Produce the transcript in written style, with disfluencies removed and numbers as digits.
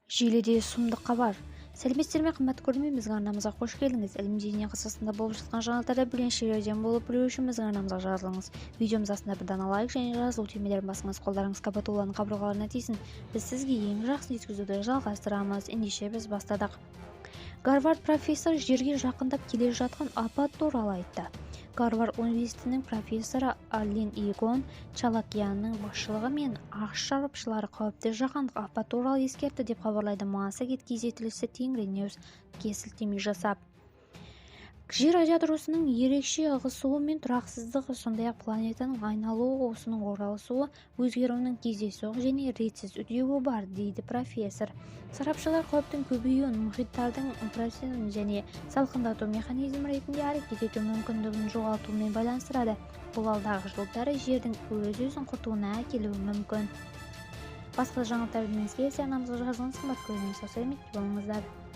Желіде сұмдық хабар. Сәлеметсіздер ме, қымбатты көрермен! Біздің арнамызға қош келдіңіз! Әлемде және Қазақстанда болып жатқан жаңалықтарды біріншілерден болып білу үшін біздің арнамызға жазылыңыз. Видеомыз астына бір дана лайк және жазылу түймелерін басыңыз. Қолдарыңыз Қабатулланың қабырғаларына тисін. Біз сізге ең жақсы жеткізуді жалғастырамыз. Ендеше, біз бастадық. Гарвард профессоры жерге жақындап келе жатқан апат туралы айтты. Гарвард университетінің профессоры Арлен Егон Чалакианның басшылығымен АҚШ сарапшылары қауіпті жаһандық апат туралы ескертті, деп хабарлайды Массагет KZ тілшісі Tengrinews-ке сілтеме жасап. Жер ядросының ерекше ығысуы мен тұрақсыздығы, сондай-ақ планетаның айналу осының орналасуы өзгеруінің кездейсоқ және ретсіз үдеуі бар, дейді профессор. Сарапшылар қауіптің көбеюін мұхиттардың процесін және салқындату механизмі ретінде әрекет ету мүмкіндігін жоғалтумен байланыстырады. Бұл алдағы жылдары жердің өз-өзін құртуына әкелуі мүмкін. Басқа да жаңалықтар білгіңіз келсе, арнамызға жазылыңыз. Қымбатты көрермен, сау сәлеметте болыңыздар!